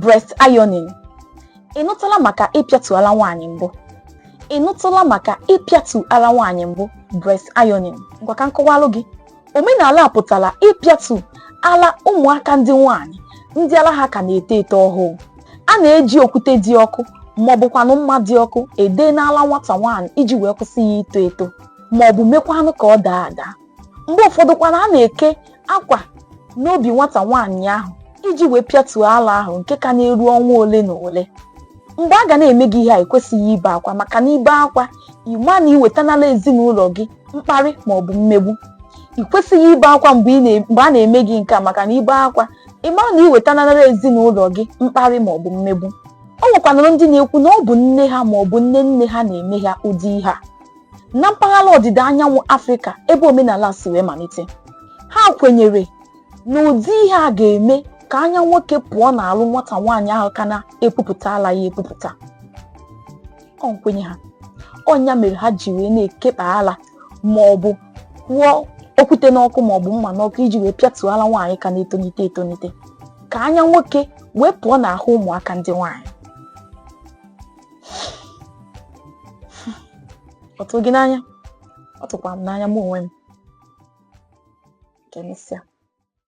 Breast ironing. Ị nụtụla maka ịpịatụ ala nwaanyị mbụ? Ị nụtụla maka ịpịatụ ala nwaanyị mbụ? Breast ironing. Ngwa, ka m kọwalụ gị. Omenala a pụtara ịpịatụ ala ụmụaka ndị nwaanyị ndị ala ha ka na-eto eto ọhụụ. A na-eji okwute dị ọkụ maọbụkwanụ mma dị ọkụ ede n'ala nwata nwaanyị iji wee kwụsị ya ito eto maọbụ mekwanụ ka ọ daa ada. Mgbe ụfọdụ kwana, a na-eke akwa n'obi nwata nwaanyị ahụ iji wee pịatuo ala ahụ nke ka na-eru ọnwa ole na ole. Mgbe a ga na-eme gị ihe a, ekwesịghị ibe akwa, maka na ibe akwa, ịma na iwetanala ezinụlọ gị mkparị maọbụ mmegbu. Ị kwesịghị ibe akwa mgbe a na-eme gị nke a, maka na ibe akwa, ịma na iwetanala ezinụlọ gị mkparị maọbụ mmegbu. O nwekwanụrụ ndị na-ekwu na ọ bụ nne ha maọbụ nne nne ha na-eme ha ụdị ihe a. Na mpaghara ọdịda anyanwụ Afrịka, ebe omenala si wee malite, ha kwenyere na ụdị ihe a ga-eme ka anya nwoke pụọ n'alụ nwata nwaanyị ahụ ka na-epupụta ala ya epupụta. Ọ nkwenye ha ọnya mere ha ji wee na-ekekpa ala ma ọ bụ kwụọ okwute n'ọkụ ma ọ bụ mma n'ọkụ iji wee pịatuo ala nwaanyị ka na-etonite etonite, ka anya nwoke wee pụọ n'ahụ ụmụaka ndị nwaanyị. Ọ tụrụ gị n'anya? Ọ tụkwara m n'anya mụ onwe m. Ka emesịa.